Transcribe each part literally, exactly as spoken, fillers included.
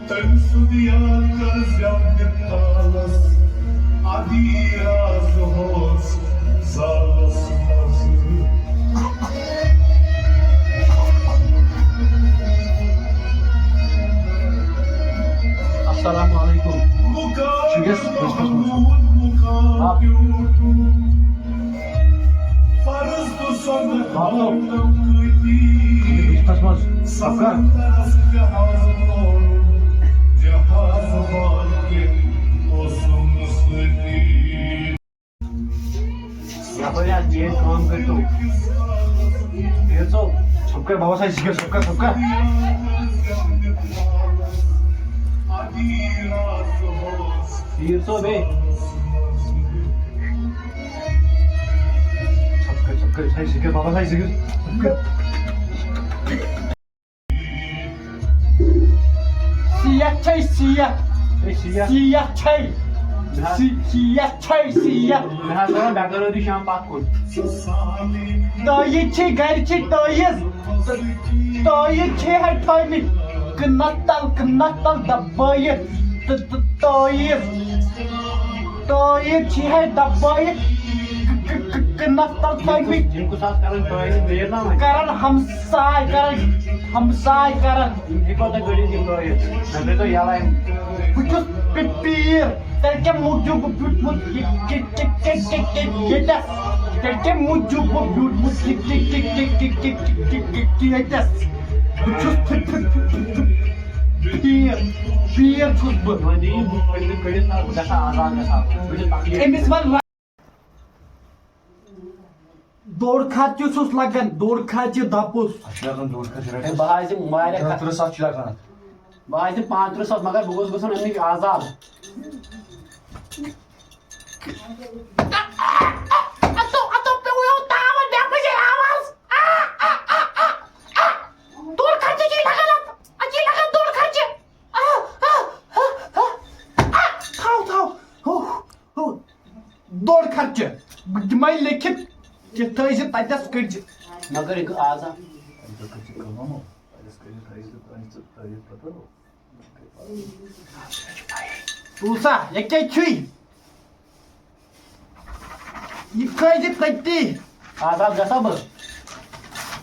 تٔمۍ سُنٛد یاد کر زٮ۪و دِتالس، ادی راز ہوس زالس منٛز۔ السلام علیکم۔ مُقام چھُ یَس بٔتھِس منٛز۔ محمود، مُقام آ۔ بیوٗٹھ۔ فرض تہٕ سنت آ۔ مانٛگنم کۭتی۔ بٔتھِس منٛز۔ سفر۔ سمندرس جہاز لونُن، جہاز بار تہِ اوسُم سۭتی۔ یپٲرۍ حظ میٲنۍ کٲم کٔرۍتو۔ پیٖر صٲب، صُبحکے بابا سا، یہِ چھِ صُبحکے، صُبحکے۔ پیٖر صٲب، ہے۔ صُبحکے، صُبحکے، سا، یہِ چھِ بابا سا، یہِ چھِ صُبحکے۔ صحت چھے صحت۔ ہے، صحت۔ صحت چھے۔ نہ حظ۔ ص-، صحت چھے صحت۔ نہ حظ، نہ، مےٚ کَرو تُہۍ شام پَتھ کُن۔ تٲیٖد چھے گَرِ چھے تٲیٖد۔ تٲیٖد چھے ہے تھٲومٕتۍ۔ کٕنَتھ تَل، کٕنَتھ تَل دَبٲیِتھ۔ تہٕ، تہٕ تٲیٖد۔ تٲیٖد چھے ہے دَبٲیِتھ۔ ک-، ک-، ک-، کٕنَتھ تَل تھٲومٕتۍ۔ یِم کُس آسہٕ کَران تٲیٖد، مےٚ ییٚتہِ نہ وۄنۍ۔ کَران ہمساے، کَران ہمساے کَران۔ یِم ہیٚکوا تُہۍ کٔڑِتھ یِم تٲیٖد؟ مےٚ کٔرۍتو یَلَے۔ بہٕ چھُس پِ-، پیٖر، تیٚلہِ کَمہِ موٗجوٗب بہٕ بیوٗٹھمُت یہِ-، یہِ-، یہِ-، یہِ-، یہِ-، یہِ-، ییٚتٮ۪س؟ تیٚلہِ کَمہِ موٗجوٗب بہٕ بیوٗٹھمُت یہِ-، یہِ-، یہِ-، یہِ-، یہِ-، یہِ-، یہِ-، ییٚتٮ۪س؟ بہٕ چھُس پھِ-، پھِ-، پھِ-، پھِ-، پھِ-، پیٖر، پیٖر چھُس بہٕ۔ وۄنۍ دِیِو بہٕ کٔڑِتھ، کٔڑِتھ نہ، بہٕ گژھٕ ہا آزاد، گژھٕ ہا۔ بہٕ چھُس تکلیٖف۔ أمِس وَن دوٚر خرچہٕ چھُس لگان، دوٚر خرچہٕ دَپُس۔ اَتھ چھُ لگان دوٚر خرچہٕ رَٹنَس۔ ہے، بہٕ حظ دِمہٕ واریاہ دَہ کَتھ۔ تٕرٛہ ساس چھُ لگان اَتھ۔ بہٕ حظ دِمہٕ پانٛژھ تٕرٛہ ساس، مگر بہٕ گوٚژھ گژھُن اَمہِ نِش آزاد۔ اَتو، اَتو پیوٚو یَوٕ تاوَن، مےٚ بُجے آواز۔ آ، آ، آ، آ، آ۔ دوٚر خرچہٕ چھِ لگان اَتھ، اَتھ چھِ لگان دوٚر خرچہٕ۔ آ، آ، آ، آ، آ۔ تھاو، تھاو۔ ہو، ہو۔ دوٚر خرچہٕ۔ بہٕ دِمَے لیکھِتھ، یہِ تھٲیزِ تَتٮ۪س کٔڑزِ۔ مگر یہِ گوٚو آز ہا۔ تُل سا، یہِ کیٛاہ چھُے؟ یہِ تھٲیزِ تٔتی۔ آزاد گژھا بہٕ؟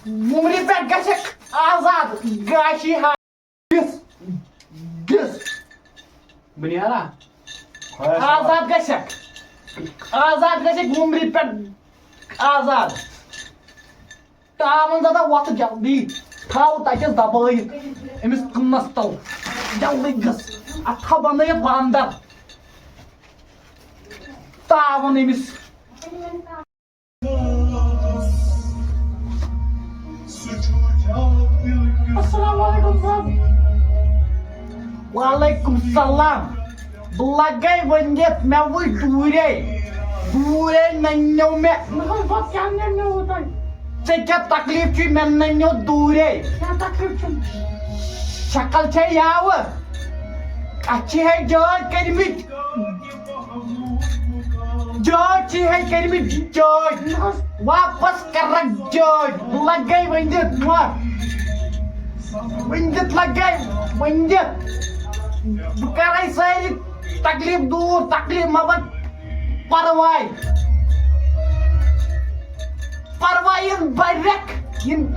وُمرِ پٮ۪ٹھ گژھکھ آزاد، گاشی ہا۔ دِس، دِس۔ بہٕ نیرا؟ آزاد گژھکھ۔ آزاد گژھکھ وُمرِ پٮ۪ٹھ۔ آزاد۔ تاوَن زَدہ وۄتھ جلدی۔ تھاو تَتٮ۪س دبٲیِتھ۔ أمِس کٕنَس تَل۔ جلدی گژھ۔ اَتھ تھاو بَنٲیِتھ بانہٕ دَر۔ تاوَن أمِس۔ السلام علیکم سر۔ وعلیکم السلام۔ بہٕ لگے ؤنِتھ، مےٚ وٕچھ دوٗرے، دوٗرے ننیو مےٚ۔ نہ حظ، بہٕ کیٛاہ ننیو تۄہہِ؟ ژےٚ کیٛاہ تکلیٖف چھُے؟ مےٚ ننیو دوٗرے۔ کیٛاہ تکلیٖف چھُم؟ شکل چھے یاوٕ، اَتھ چھِ ہے جٲج کٔرمٕتۍ۔ جاے چھِ ہے کٔرمٕتۍ جاے۔ واپس کرکھ جاے۔ لگے ؤنِتھ ما؟ ؤنِتھ لگے ؤنِتھ۔ بہٕ کرے سٲری تکلیٖف دوٗر، تکلیٖف مہ بن۔ پرواے۔ پرواے یِن برٮ۪کھ، یِن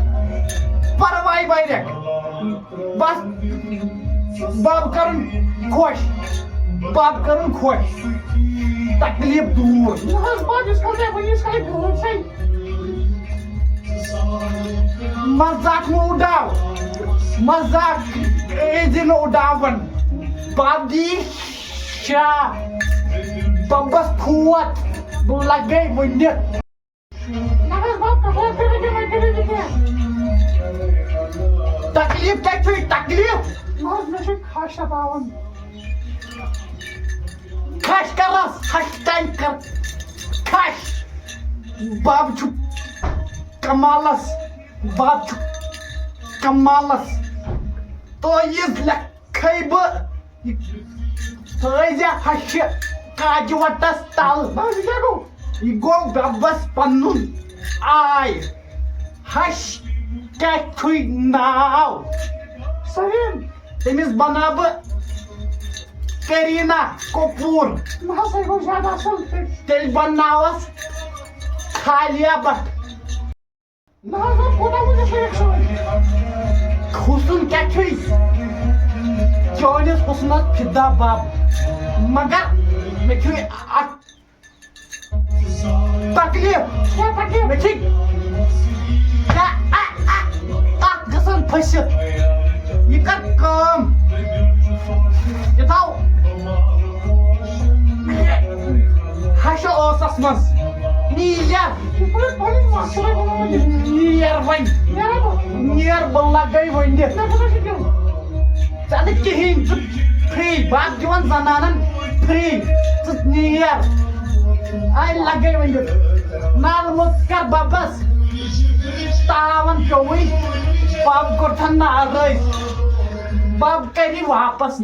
پرواے برٮ۪کھ۔ بس، بب کرُن خۄش، بب کرُن خۄش، تکلیٖف دوٗر۔ نہ حظ، بب، یِتھ کٔنۍ تۄہہِ ؤنِو، یِتھ کٔنۍ بہٕ وَنہٕ سَے۔ مزاق مہٕ اُڈاو، مزاق ٲسۍ زِ نہٕ اُڈاوان۔ بب دی شاہ، ببس کھوت، بہٕ لگے ؤنِتھ۔ نہ حظ، بہٕ کَپٲرۍ کٔرِتھ یہِ وۄنۍ کٔرِتھ یہِ کینٛہہ؟ تکلیٖف کیٛاہ چھُے؟ تکلیٖف؟ نہ حظ، مےٚ چھُ کھَش سَتاوان۔ کھَش کَرَس، کھَش تَمہِ کَر، کھَش۔ بَب چھُ کَمالَس، بَب چھُ کَمالَس۔ تو یہِ لیکھ۔ کھے بہٕ تھٲیزِ ہشہِ کاجہِ وٹس تل۔ بس، یہِ کیٛاہ گوٚو؟ یہِ گوٚو ببس پنُن آے۔ ہش کیٛاہ چھُے ناو؟ سہیل۔ تٔمِس بناو بہٕ کریٖنا کپوٗر۔ نہ حظ، سُے گوٚو زیادٕ اَصٕل۔ تیٚلہِ بنناوس خالیہ بٹ۔ نہ حظ، وۄنۍ کوٗتاہ وٕنہِ چھُ یَکسان؟ حُسُن کیٛاہ چھُے؟ چٲنِس حُسنَس فِدا بَب۔ مگر مےٚ چھُے اَکھ تکلیٖف۔ کیٛاہ تکلیٖف؟ مےٚ چھِ کیٛاہ اَ-، اَ-، اَتھ گژھان پھٔسِتھ۔ یہِ کر کٲم۔ یہِ تھاو ہَشہِ ٲسَس منٛز۔ نیر۔ یہِ پَنُن، پَنُن مَس چھُ وۄنۍ بَناوُن یہِ۔ نیر وۄنۍ۔ نیرا بہٕ۔ نیر، بہٕ لَگَے ؤنِتھ۔ مےٚ کوٗتاہ چھُ دیُن؟ ژےٚ نہٕ کِہیٖنۍ، ژٕ free، بَب دِوان زَنانَن free۔ ژٕ نیر۔ آے لَگَے ؤنِتھ۔ نالہٕ موٚت کر بَبَس۔ تاوَن پیوٚوُے۔ بَب کوٚرتھَن ناراض۔ بَب کَرِ واپَس۔